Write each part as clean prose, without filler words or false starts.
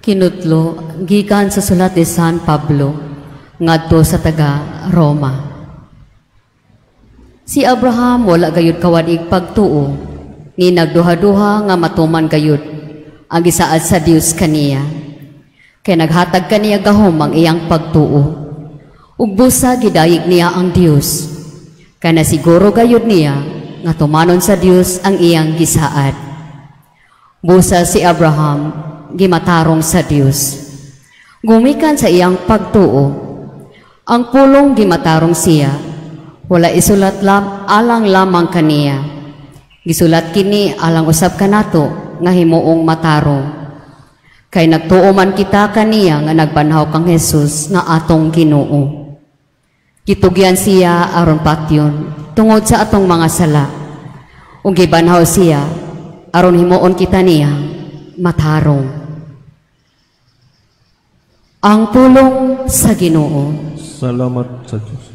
Kinutlo gikan sa sulat ni San Pablo ngadto sa taga Roma. Si Abraham wala gayud kawad-ig pagtuo, ni nagduha-duha nga matuman gayud ang gisaad sa Dios kaniya. Kay naghatag kaniya gahom ang iyang pagtuo. Ug busa gidayeg niya ang Dios. Kay nasiguro gayud niya nga tumanon sa Dios ang iyang gisaad. Busa si Abraham gimatarong sa Dios. Gumikan sa iyang pagtuo, ang pulong gimatarong siya, wala isulat alang lamang kaniya. Gisulat kini alang usab kanato nga himuong matarong. Kay nagtuo man kita kaniya nga nagbanhaw kang Jesus nga atong Ginoo. Gitugyan siya aron patyon tungod sa atong mga sala. Ug gibanhaw siya aron himuon kita niya matarong. Ang pulong sa Ginoo. Salamat sa Diyos.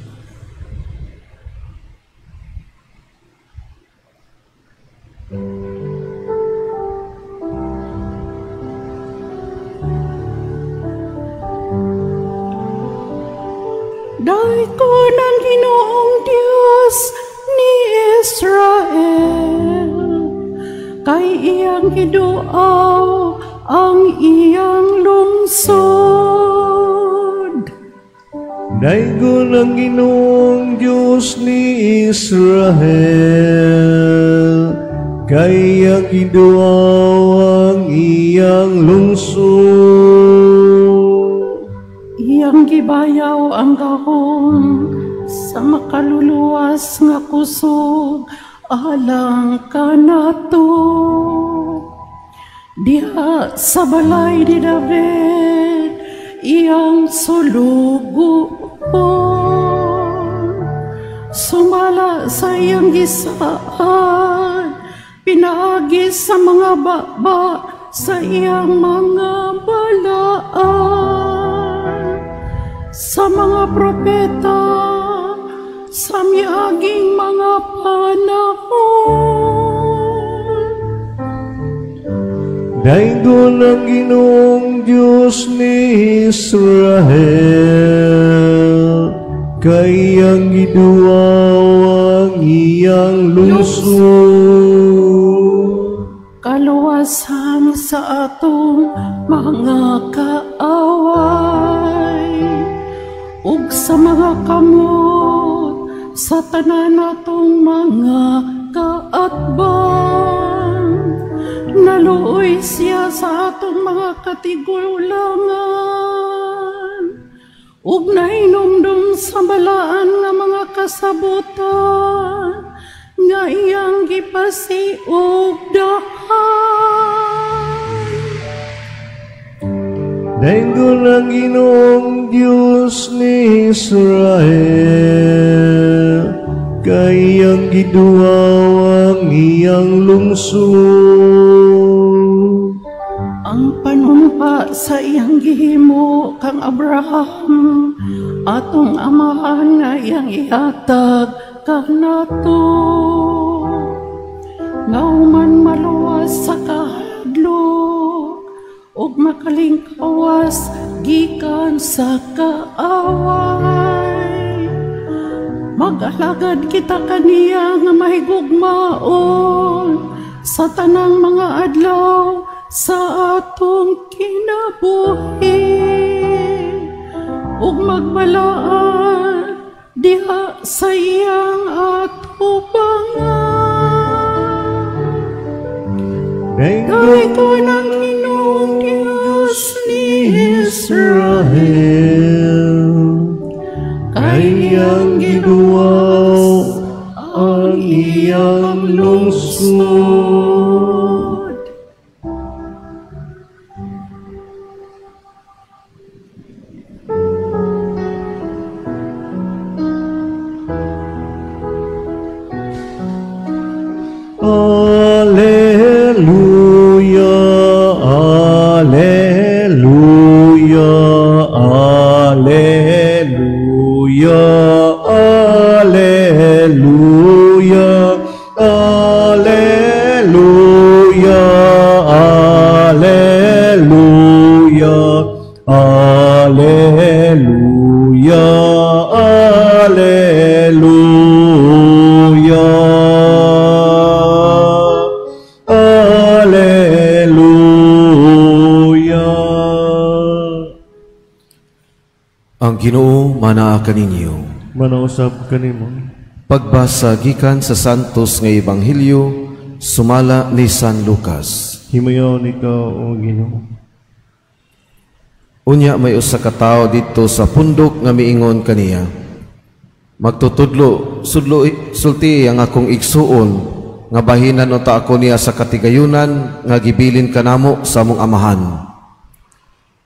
Daygon ang Ginoong Dios ni Israel, kay iyang giduaw ang iyang lungsod. Daygon ang Ginoong Dios ni Israel, kay iyang giduaw ang iyang lungsod. Iyang gibayaw ang gahom sa makaluluwas nga kusog alang kanato. Diha sa balay ni David iyang sulugoon, sumala sa iyang gisaad, pinaagi sa mga baba sa iyang mga balaan, sa mga propeta sa miaging mga panahon. Daygon ang Ginoong Dios ni Israel, kay iyang giduaw ang iyang lungsod. Kaluwasan sa atong mga kaaway ug sa mga kamot sa tanan natong mga kaatbang. Naluoy siya sa atong mga katigulangan ug nahinumdum sa balaan nga mga kasabutan nga iyang gipasiugdahan. Daygon ang Ginoong Dios ni Israel, kay iyang giduaw ang iyang lungsod. Ang panumpa sa iyang gihimo kang Abraham, atong amahan nga iyang ihatag kanato. Nga human maluwas sa kahadlok ug makalingkawas gikan sa kaaway. Mag-alagad kita kaniya nga mahigugmaon sa tanang mga adlaw sa atong kinabuhi, ug magbalaan diha sa iyang atubangan. Daygon ang Ginoong Dios ni Israel, kay iyang giduaw ang iyang lungsod. Alleluia, alleluia, alleluia, alleluia, alleluia. Ang Ginoo manaa kaninyo. Manausab kanimo. Pagbasa gikan sa Santos nga Ebanghelyo sumala ni San Lucas. Himayon ikaw, O Ginoo. Unya may usa ka tawo didto sa pundok nga miingon kaniya: "Magtutudlo, sudlo, sulti ang akong igsuon nga bahinan unta ako niya sa katigayunan nga gibilin kanamo sa among amahan."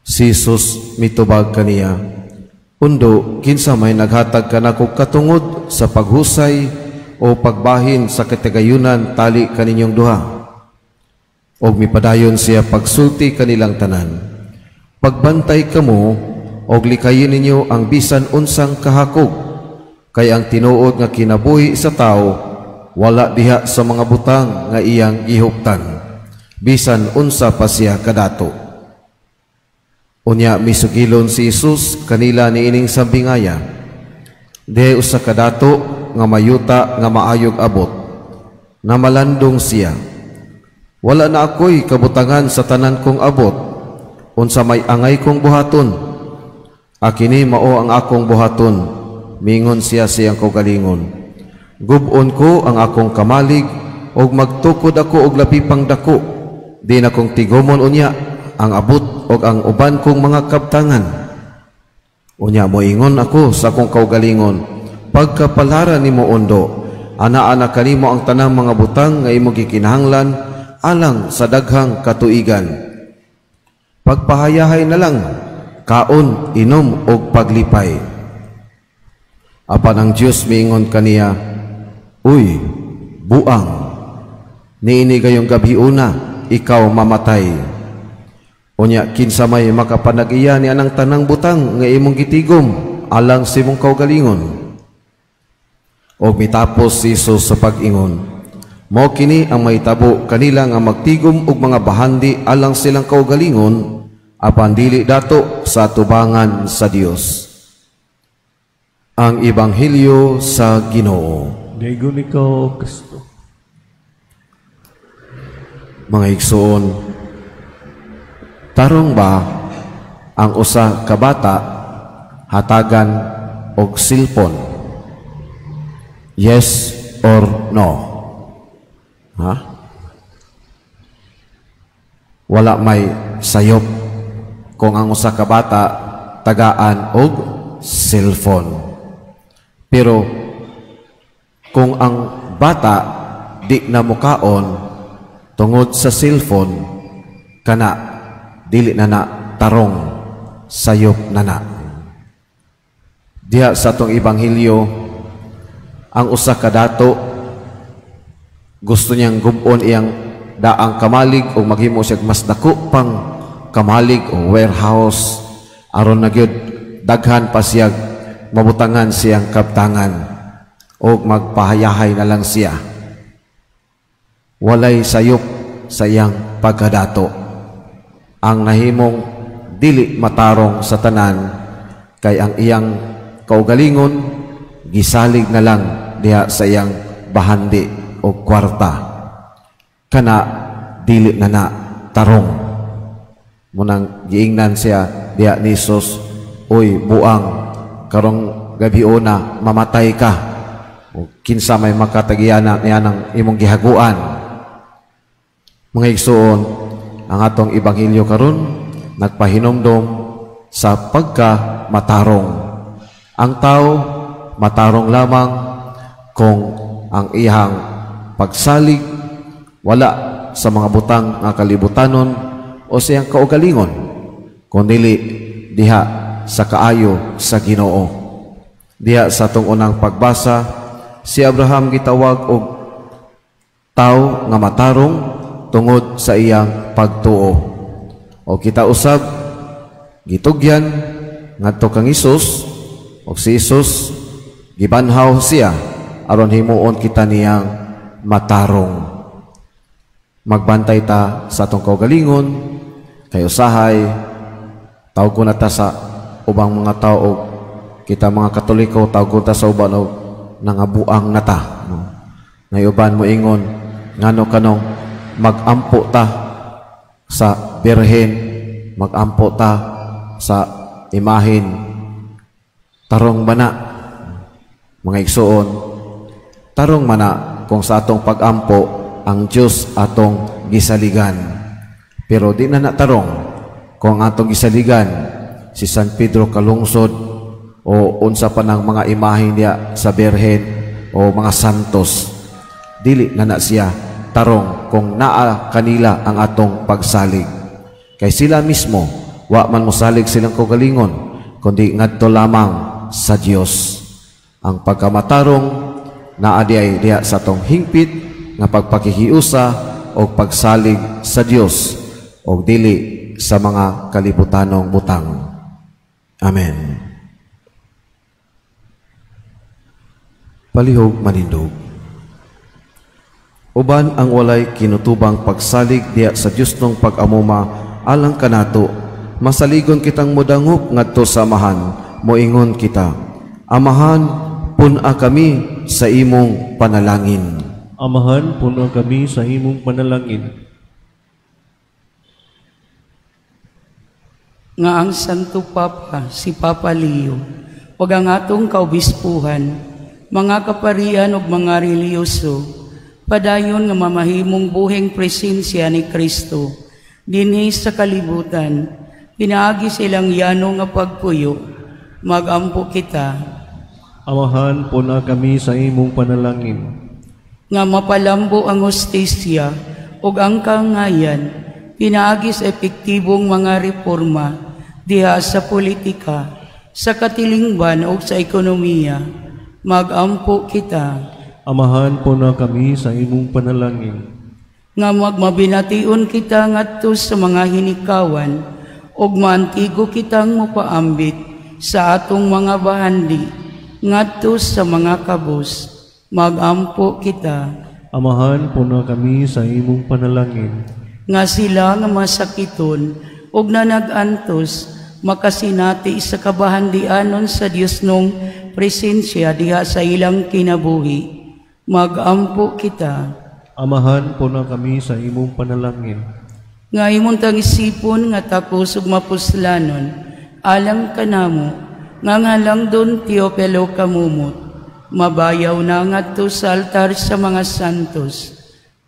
Si Jesus mitubag kaniya, "Undo, kinsa may naghatag kanako katungod sa paghusay o pagbahin sa katigayunan tali kaninyong duha?" Og mipadayon siya pagsulti kanilang tanan, "Pagbantay kamo og likayin ninyo ang bisan unsang kahakog, kay ang tinuod nga kinabuhi sa tao wala diha sa mga butang nga iyang gihuptan, bisan unsa pa siya kadato." Unya misugilon si Jesus kanila niining sambingaya, "Dihay usa ka dato nga mayuta nga maayog abot. Namalandong siya, 'Wala na ako'y kabutangan sa tanan kong abot. Unsa may angay kong buhaton? Akini mao ang akong buhaton,' mingon siya siyang kaugalingon. 'Gub-on ko ang akong kamalig ug magtukod ako og labi pang dako. Di na kong tigumon unya ang abot og ang uban kong mga kabtangan. Unya moingon ako sa akong kaugalingon, Pagkapalaran nimo, ondo, anaa na kanimo ang tanang mga butang nga imong gikinahanglan alang sa daghang katuigan. Pagpahayahay na lang, kaon, inom og paglipay.' Apan ang Dios miingon kaniya, 'Uy, buang, niini gayong gabhiona ikaw mamatay. Unya kinsa may makapanag-iya ni anang tanang butang nga imong gitigom alang sa imong kaugalingon?'" Og mitapos si Jesus sa pag-ingon, "Mao kini ang mahitabo kanila nga magtigom og mga bahandi alang silang kaugalingon, apan dili dato sa atubangan sa Dios." Ang Ebanghelyo sa Ginoo. Daygon ikaw, O Kristo. Mga igsoon, tarong ba ang usa ka bata hatagan og cellphone? Yes or no? Ha? Wala may sayop kung ang usa ka bata tagaan og cellphone. Pero kung ang bata di na mukaon tungod sa cellphone, kana dili na na tarong, sayop na na. Diha sa atong ebanghelyo, ang usa ka dato gusto niyang gub-on iyang daang kamalig o maghimo siya mas dako pang kamalig o warehouse aron na gyud daghan pa siya mabutangan siyang kabtangan o magpahayahay na lang siya. Walay sayop sa iyang pagkadato. Ang nahimong dili matarong sa tanan kay ang iyang kaugalingon gisalig na lang diha sa iyang bahandi o kwarta. Kana dili na na tarong. Munang giingnan siya diha ni Jesus, "Uy, buang, karong gabiona mamatay ka. O kinsa may makatagiyana niya ng imong gihaguan?" Mga igsuon, ang atong ebanghelyo karon nagpahinomdom sa pagka matarong. Ang tao matarong lamang kung ang iyang pagsalig wala sa mga butang nga kalibutanon o sa iyang kaugalingon, kundili diha sa kaayo sa Ginoo. Diha sa atong unang pagbasa, si Abraham gitawag og tao nga matarong tungod sa iyang pagtuo. O kita usab gitugyan ngadto kang Hesus, og si Hesus gibanhaw siya aron himuon kita niyang matarong. Magbantay ta sa atong kaugalingon kay usahay tawag ko na ta sa ubang mga tao og kita mga Katoliko, tawag ko ta sa uban og nangabuang na ta, no? Ngay uban mo ingon, ngano kanong magampo ta sa birhen, magampo ta sa imahin? Tarong ba na, mga igsoon, tarong mana kung sa atong pagampo ang Dios atong gisaligan. Pero di na tarong kung ang atong gisaligan si San Pedro Kalungsod o unsa pa ng mga imahe niya sa Birhen o mga santos. Dili na na siya tarong kung naa kanila ang atong pagsalig. Kay sila mismo, wa man mosalig silang kaugalingon, kundi ngadto lamang sa Dios. Ang pagkamatarong naa diay diha sa atong hingpit nga pagpakihiusa o pagsalig sa Dios o dili sa mga kalibutanong butang. Amen. Palihog manindog. Uban ang walay kinutubang pagsalig diha sa Dios nung pag-amuma alang kanato, masaligon kitang modangop ngadto sa Amahan, moingon kita, Amahan, pun-a kami sa imong panalangin. Amahan, pun-a kami sa imong panalangin. Nga ang Santo Papa, si Papa Leo, ug ang atong kaobispuhan, mga kaparian ug mga relihiyoso, padayon nga mamahimong buhing presensya ni Kristo dinhi sa kalibutan, pinaagi silang yano nga pagpuyo, magampo kita. Amahan, pun-a kami sa imong panalangin. Nga mapalambo ang hustisya ug ang kangayan, pinaagi sa epektibong mga reforma diha sa politika, sa katilingban ug sa ekonomiya, magampo kita. Amahan, pun-a kami sa imong panalangin. Nga magmabination kita ngadto sa mga hinikawan ug maantigo kitang mopaambit sa atong mga bahandi ngadto sa mga kabus, magampo kita. Amahan, pun-a kami sa imong panalangin. Nga sila nga masakiton ug nanag-antos makasinati sa kabahandianon sa Dios nung presensya diha sa ilang kinabuhi, magampo kita. Amahan, pun-a kami sa imong panalangin. Nga imong tangisipon nga takos ug mapuslanon alang kanamo nga ngalang don Teopelo Camomot, mabayaw na ngadto sa altar sa mga santos,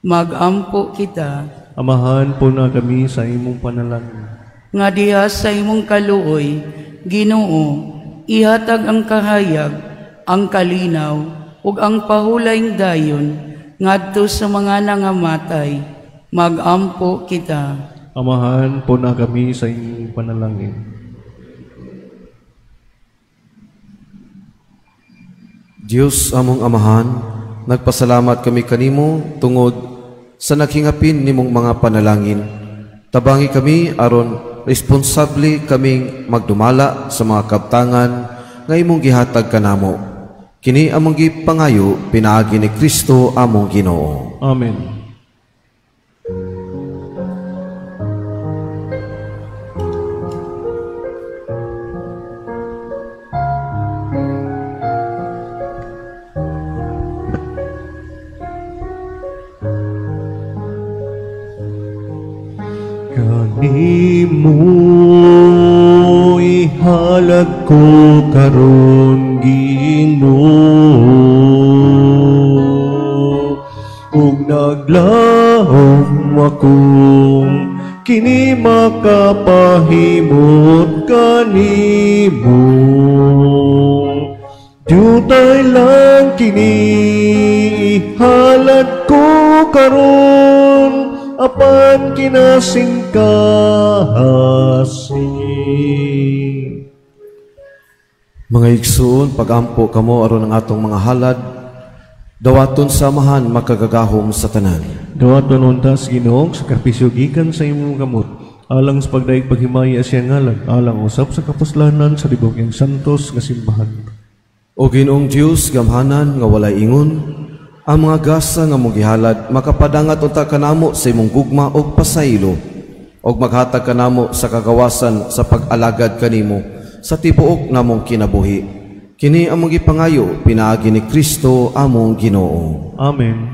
magampo kita. Amahan, pun-a kami sa imong panalangin. Nga diha sa imong kaluoy, Ginoo, ihatag ang kahayag, ang kalinaw, ug ang pahulayng dayon ngadto sa mga nangamatay, magampo kita. Amahan, pun-a kami sa imong panalangin. Diyos among Amahan, nagpasalamat kami kanimo tungod sa naghingapin nimong mga panalangin. Tabangi kami aron responsable kaming magdumala sa mga kabtangan nga imong gihatag kanamo. Kini among gipangayo pinaagi ni Kristo among Ginoo. Amen. Kanimo ihalad ko karon, Ginoo, ug naglahom akong kini makapahimot kanimo. Diutay lang kini ihalad ko karon, apan kinasingkasi. Mga igsoon, pagampo kamo aron ang atong mga halad, dawaton samahan makagagahom sa tanan. Dawaton untas Ginoo sakripisyo gikan sa imong kamot, alang sa pagdaig paghimaya siya ngalan, alang usap sa kapuslanan sa libog iyang santos nga simbahan. O Ginoong Dios, gamhanan nga walay ingon, ang mga gasa nga mong gihalad makapadangat unta kanamo sa imong gugma og pasaylo, og maghatag kanamo sa kagawasan sa pag-alagad kanimo sa tibuok namong kinabuhi. Kini among gipangayo pinaagi ni Kristo among Ginoo. Amen.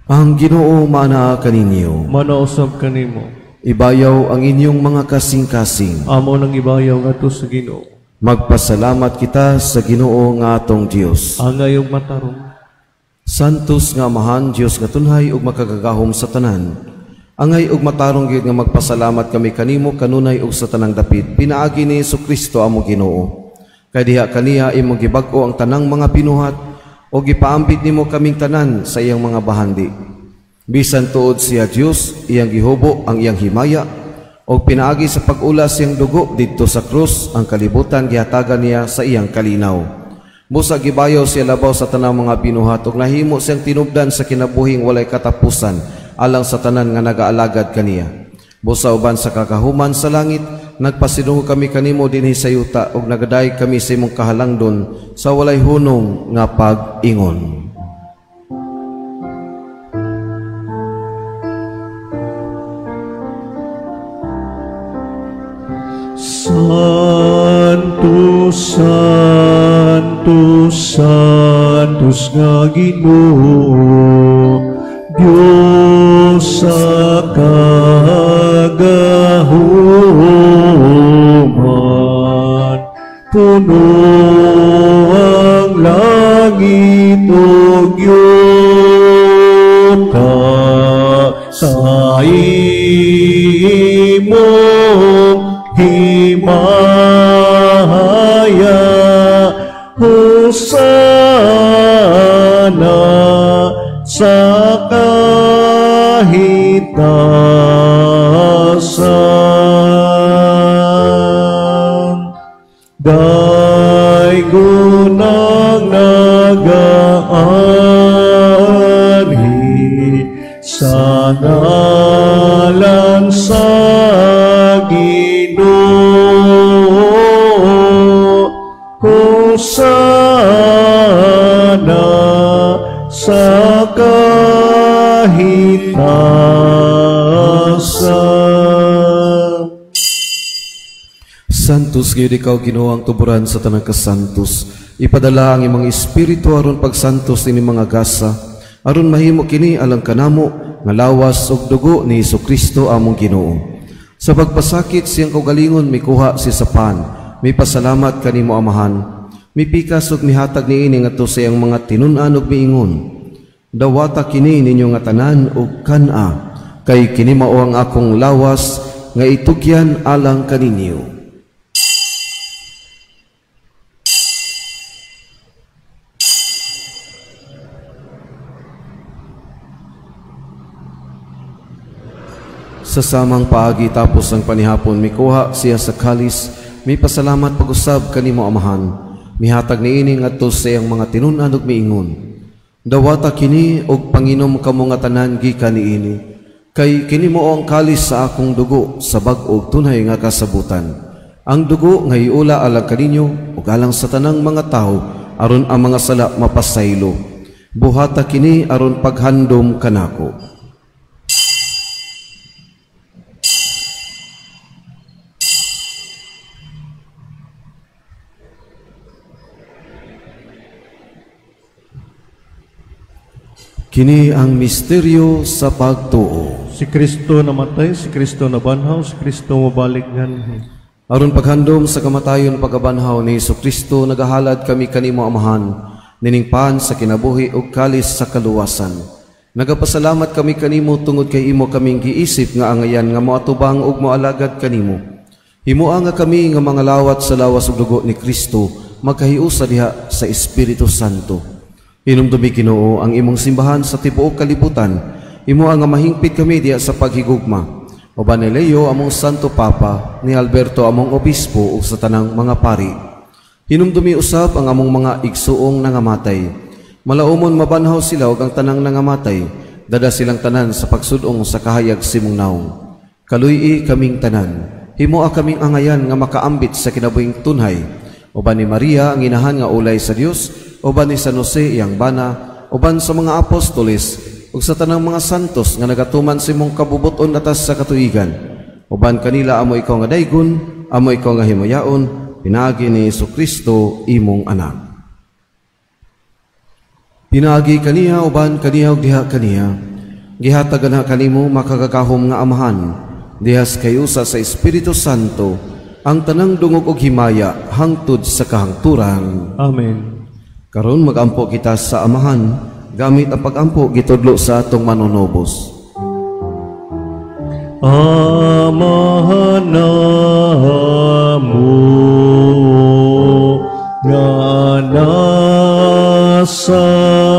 Ang Ginoo maanaa kaninyo. Manausab kanimo. Ibayaw ang inyong mga kasing-kasing. Amo nang ibayaw ngadto sa Ginoo. Magpasalamat kita sa Ginoo nga atong Dios. Angay ug matarong. Santos nga Amahan, Dios nga tunhay ug makagagahom sa tanan. Angay ug matarong gyud nga magpasalamat kami kanimo kanunay ug sa tanang dapit. Pinaagi ni Hesukristo among Ginoo. Kay diha kaniya imong gibag-o ang tanang mga binuhat o gipaambit nimo kaming tanan sa iyang mga bahandi. Bisan tuod siya Dios, iyang gihubo ang iyang himaya og pinaagi sa pag-ula siyang dugo didto sa krus, ang kalibutan gihatagan niya sa iyang kalinaw. Busa gibayaw siya labaw sa tanang mga binuhat ug nahimo siyang tinubdan sa kinabuhing walay katapusan alang sa tanan nga nagaalagad kaniya. Busa uban sa kakahuman sa langit, nagpasidungog kami kanimo dinhi sa yuta ug nagadayeg kami sa imong kahalangdon sa walay hunong nga pag-ingon. Santo, Santo, Santos nga Ginoo, Diyos sa kagahuman, puno ang langit ug yuta sa imong himaya. Hosana sa kahitasan. Daygon ang nagaanhi sa ngalan sa Ginoo. Hosana sa kahitasan. Santos gayud ikaw Ginoo ang tuburan sa tanang kasantos. Ipadala ang imong espiritu aron pagsantos ini mga gasa, aron mahimo kini alang kanamo nga lawas ug dugo ni Hesukristo among Ginoo. Sa pagpasakit siyang kaugalingon mikuha si sapan, mipasalamat kanimo Amahan, mipikas ug mihatag niini ngadto sa iyang mga tinun-an ug miingon, dawata kini ninyo nga tanan ug kan-a, kay kini mao ang akong lawas nga itugyan alang kaninyo. Sa samang paagi tapos ang panihapon, mikuha siya sa kalis, mipasalamat pag-usab kanimo Amahan, mihatag niini ngadto sa iyang mga tinun-an ug miingon, dawata kini og panginom kamo nga tanan gikan niini, kay kini mao ang kalis sa akong dugo sa bag-o ug tunay nga kasabutan. Ang dugo nga iula alang kaninyo ug alang sa tanang mga tawo aron ang mga sala mapasaylo. Buhata kini aron paghandom kanako. Kini ang misteryo sa pagtuo. Si Kristo namatay, si Kristo nabanhaw, si Kristo mabalik nganhi. Aron paghandom sa kamatayon pagkabanhaw ni Hesukristo, nagahalad kami kanimo Amahan, nining pan sa kinabuhi ug kalis sa kaluwasan. Nagapasalamat kami kanimo tungod kay imo kaming giisip nga angayan nga moatubang ug moalagad kanimo. Himoa nga kami nga mga lawat sa lawas ug dugo ni Kristo, magkahiusa diha sa Espiritu Santo. Hinumdumi Ginoo ang imong simbahan sa tibuok kalibutan. Imo ang mahingpit kami diha sa paghigugma. Uban ni Leo among Santo Papa, ni Alberto among Obispo ug sa tanang mga pari. Hinumdumi usab ang among mga igsuong nangamatay. Malaumon mabanhaw sila ug ang tanang nangamatay. Dada silang tanan sa pagsudong sa kahayag simong naong. Kaluy-i kaming tanan. Himoa kaming angayan nga makaambit sa kinabuhing tunhay. Uban ni Maria ang inahan nga ulay sa Dios, uban ni San Jose iyang bana, uban sa mga apostoles ug sa tanang mga santos nga nagatuman sa imong kabubuton atas sa katuigan. Uban kanila amo ikaw nga daygon, amo ikaw nga himayaon, pinaagi ni Hesukristo imong anak. Pinaagi kaniya uban kaniya ug diha kaniya, gihatagan na kanimo makagagahom nga Amahan, dihas kayusa sa Espiritu Santo, ang tanang dungog og himaya hangtod sa kahangturan. Amen. Karon magampo kita sa Amahan gamit ang pagampo gitudlo sa atong manunubos. Amahan namo nga nasa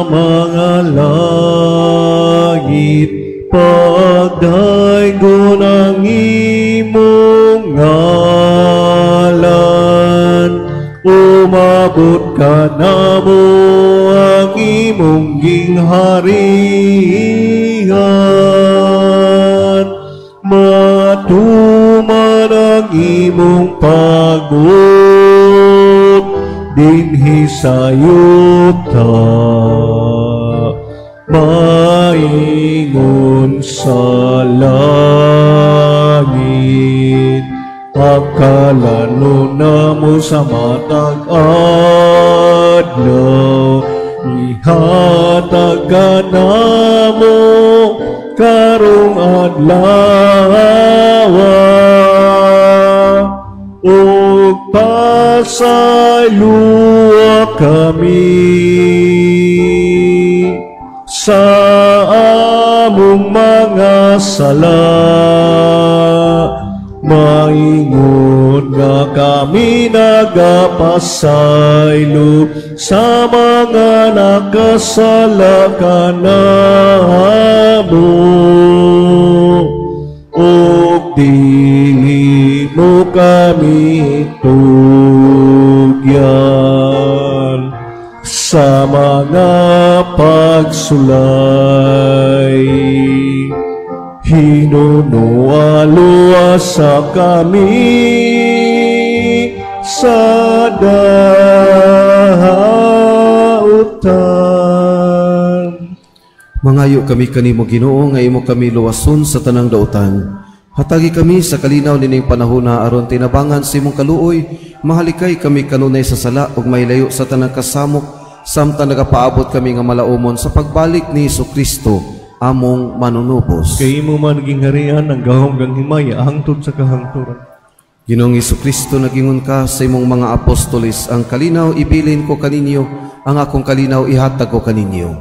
mga langit, pagdaygon ang imong ngalan, umabot ka namo ang imong gingharian, matuman ang imong pag-uot dinhi sa yuta, maingon sa langit. Akalano namo sa matag adlaw, ihatag ka namo karong adlaw, ug pasayloa kami sa among mga sala, maingon nga kami nagapasaylo sa mga nakasala kanamo, ug dili mo kami tugyan sa mga pagsulay. Hinunualuwa sa kami sa dautan. Mangayo kami kanimo Ginoo nga imo kami luwason sa tanang dautan. Hatagi kami sa kalinaw nining panahona aron tinabangan sa imong kaluoy, mahalikay kami kanunay sa sala ug mahilayo sa tanang kasamok samtang nagapaabot kami nga malaumon sa pagbalik ni Hesukristo among manunubos. Kay imo man gingharian ang gahom kang himaya hangtod sa kahangturan. Ginoong Hesukristo, nagingon ka sa imong mga apostoles, ang kalinaw ibilin ko kaninyo, ang akong kalinaw ihatag ko kaninyo.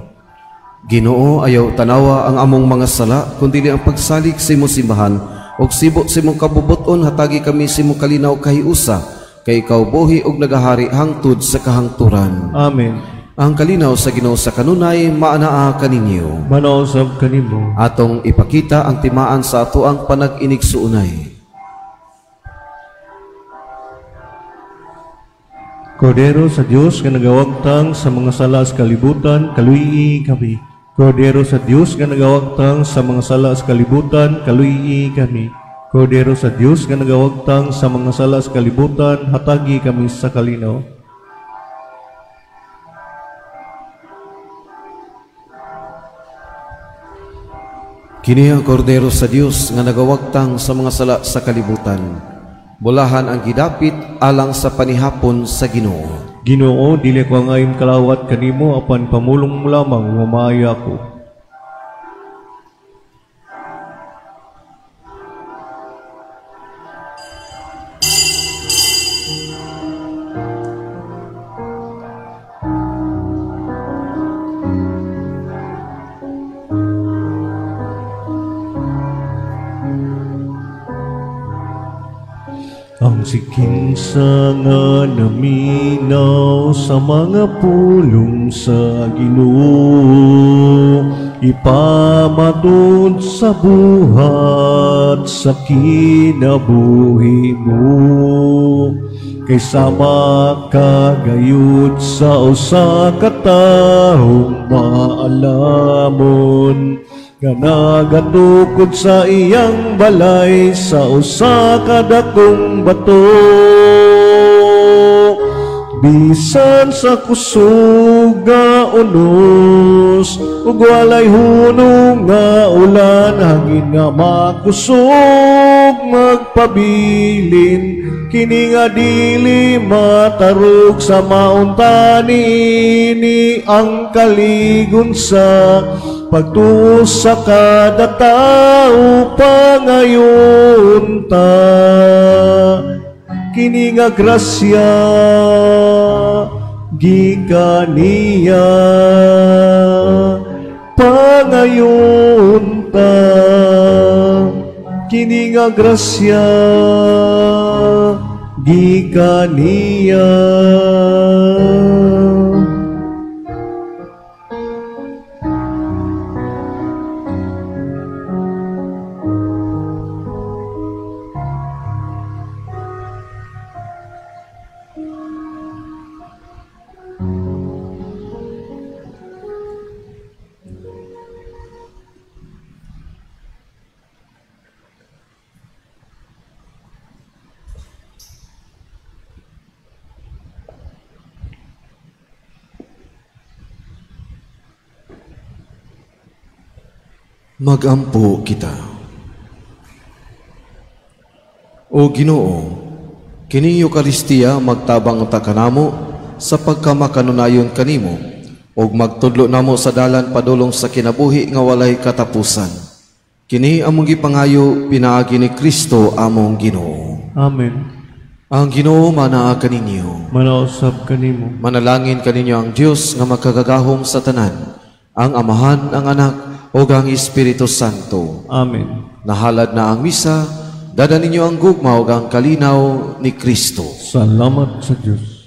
Ginoo, ayaw tanawa ang among mga sala, kundi ang pagsalig sa imong simbahan ug sibot sa imong kabubuton, hatagi kami sa imong kalinaw kahiusa, kay ikaw buhi ug nagahari hangtod sa kahangturan. Amen. Ang kalinaw sa Ginoo sa kanunay maanaa kaninyo. Manausab kanimo. Atong ipakita ang timaan sa atoang panag-inigsuunay. Kordero sa Dios nga nagawagtang sa mga sala sa kalibutan, kaluyi kami. Kordero sa Dios nga nagawagtang sa mga sala sa kalibutan, kaluyi kami. Kordero sa Dios nga nagawagtang sa mga sala sa kalibutan, hatagi kami sa kalinaw. Kini ang kordero sa Dios nga nagawagtang sa mga sala sa kalibutan. Bulahan ang gidapit alang sa panihapon sa Ginoo. Ginoo, dili ko ang ayong kalawat kanimo, apan pamulong mo lamang mamaayo ako. Ang sikinsa nga naminaw sa mga pulong sa Ginoo, ipamatud sa buhat sa kinabuhi mo. Kaysa makagayud sa usa ka tawo maalamon, nga nagatukod sa iyang balay sa usa ka dakong bato. Bisan sa kusog nga unos ug walay hunong nga ulan, hangin nga makusog magpabilin, kini nga dili matarog sa maunta niini ang kaligon sa pagtuo sa kada tao pangayon ta. Kini nga grasya gikan niya, pangayon ta. Kini nga grasya gikan niya. Magampo kita. O Ginoo, kining Eukaristiya magtabang unta kanamo sa pagkamakanunayon kanimo ug magtudlo namo sa dalan padulong sa kinabuhi nga walay katapusan. Kini among gipangayo pinaagi ni Kristo among Ginoo. Amen. Ang Ginoo manaa kaninyo. Manausab kanimo. Manalangin kaninyo ang Dios nga makagagahom sa tanan, ang Amahan, ang Anak, ug ang Espiritu Santo. Amen. Nahalad na ang misa, dada ninyo ang gugma ug ang kalinaw ni Kristo. Salamat sa Dios.